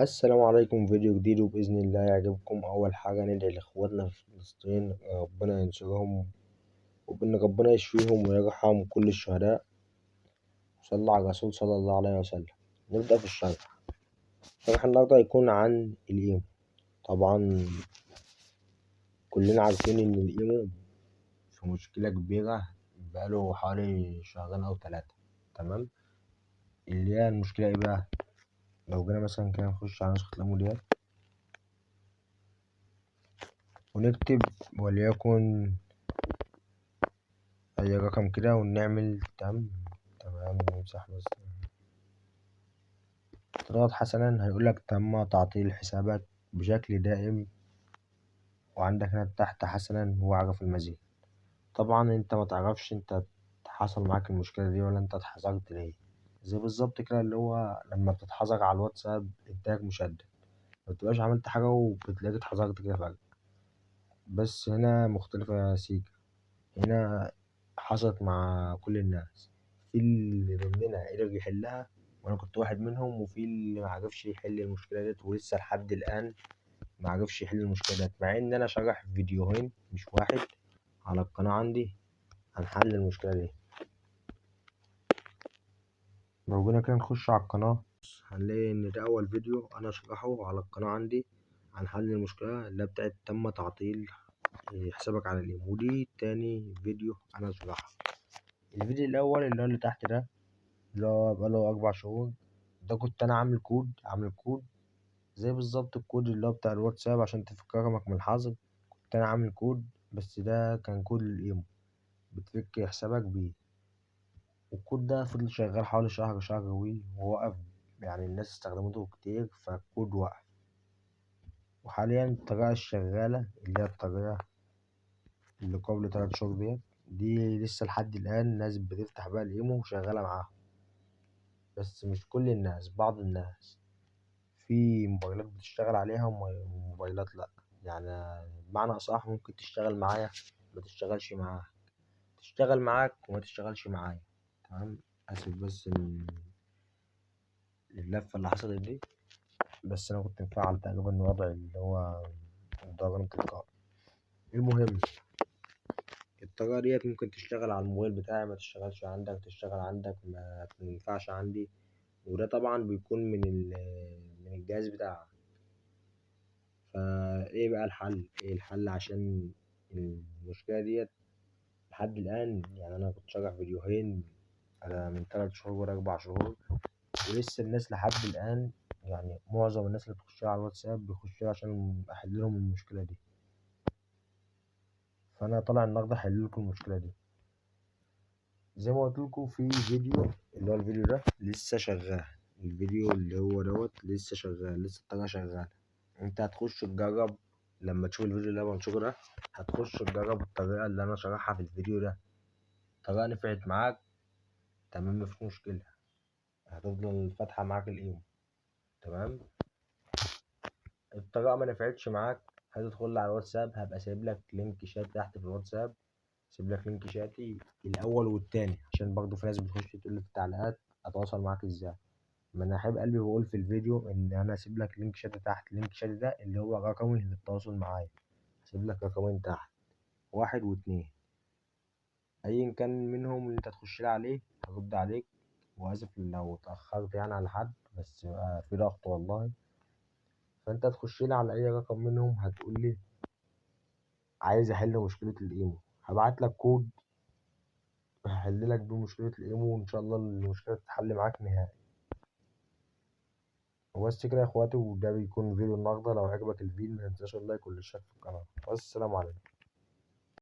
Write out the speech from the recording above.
السلام عليكم. فيديو جديد وبإذن الله يعجبكم. أول حاجة ندعي لإخواتنا في فلسطين ربنا ينصرهم، وبإن ربنا يشفيهم ويرحم كل الشهداء، وصلى على الرسول صلى الله عليه وسلم. نبدأ في الشرح. شرح النهاردة هيكون عن الإيمو. طبعا كلنا عارفين إن الإيمو في مشكلة كبيرة بقاله حوالي شهرين أو 3، تمام؟ اللي هي المشكلة إيه بقى؟ لو جينا مثلا كده نخش على نسخة الإيمو ديت ونكتب وليكن أي رقم كده ونعمل تم، تمام، نمسح بس، تضغط حسنا هيقولك تم تعطيل حسابك بشكل دائم، وعندك هنا تحت حسنا واعرف المزيد. طبعا انت ما تعرفش انت حصل معاك المشكلة دي ولا انت اتحذرت ليه، زي بالظبط كده اللي هو لما بتتحذر على الواتساب انتهاك مشدد، ما بتبقاش عملت حاجة وبتلاقيك اتحذرت كده فجأة. بس هنا مختلفة سيكا، هنا حصلت مع كل الناس، في اللي مننا قدر يحلها وانا كنت واحد منهم، وفي اللي معرفش يحل المشكلة ديت ولسه لحد الآن معرفش يحل المشكلة ديت، مع ان انا شرح فيديوهين مش واحد على القناة عندي عن حل المشكلة دي. لو جينا كده نخش على القناة هنلاقي ان ده اول فيديو انا شرحه على القناة عندي عن حل المشكلة اللي بتاعت تم تعطيل حسابك على الإيمو، ودي تاني فيديو انا شرحه. الفيديو الاول اللي هو اللي تحت ده اللي هو بقاله 4 شهور، ده كنت انا عامل كود زي بالظبط الكود اللي هو بتاع الواتساب عشان تفك رقمك من الحظر، كنت انا عامل كود بس ده كان كود للإيمو بتفك حسابك بيه، والكود ده فضل شغال حوالي شهر ووقف، يعني الناس استخدمته كتير فالكود وقف. وحاليا الطريقة الشغالة اللي هي الطريقة اللي قبل 3 شهور دي لسه لحد الآن الناس بتفتح بقى الإيمو وشغالة معاهم، بس مش كل الناس، بعض الناس في موبايلات بتشتغل عليها وموبايلات لأ، يعني بمعنى أصح ممكن تشتغل معايا ما تشتغلش معاك، تشتغل معاك وما تشتغلش معايا، تمام؟ آسف بس اللفة اللي حصلت دي، بس أنا كنت مفعل تقريبا وضع اللي هو الدوران التلقائي. المهم الطريقة ديت ممكن تشتغل على الموبايل بتاعي ما تشتغلش عندك، تشتغل عندك ما تنفعش عندي، وده طبعا بيكون من الجهاز بتاعك. فايه بقى الحل؟ ايه الحل عشان المشكلة ديت لحد الآن؟ يعني أنا كنت شارح فيديوهين أنا من 3 شهور ولا 4 شهور، ولسه الناس لحد الآن، يعني معظم الناس اللي بتخش على الواتساب بيخشوا عشان أحل لهم المشكلة دي. فأنا طالع النهاردة أحل لكم المشكلة دي. زي ما قلت لكم في فيديو اللي هو الفيديو ده لسه شغال، الفيديو اللي هو دوت لسه شغال، لسه الطريقة شغالة. انت هتخش تجرب لما تشوف الفيديو اللي انا بنشره ده، هتخش تجرب الطريقة اللي انا شرحها في الفيديو ده، الطريقة نفعت معاك تمام مفيش مشكلة، هتفضل فاتحة معاك الإيمو، تمام؟ الطريقة ما نفعتش معاك هتدخل على الواتساب، هبقى سايب لك link chat تحت في الواتساب، سيب لك link شاتي الأول والتاني، عشان برضه في ناس بتخش تقول لي في التعليقات أتواصل معاك إزاي. ما أنا حبيب قلبي بقول في الفيديو إن أنا هسيب لك link chat تحت، link chat ده اللي هو رقمي للتواصل معايا، هسيب لك رقمين تحت، 1 و2، أيا كان منهم اللي أنت تخش لي عليه هرد عليك. وآسف لو اتأخرت يعني على حد، بس بقى في ضغط والله. فأنت تخش لي على أي رقم منهم هتقول لي عايز أحل مشكلة الإيمو، هبعت لك كود هحل لك بيه مشكلة الإيمو، وإن شاء الله المشكلة تتحل معاك نهائي. وبس كده يا إخواتي، وده بيكون فيديو النهاردة. لو عجبك الفيديو متنساش ال like والاشتراك في القناة، والسلام عليكم.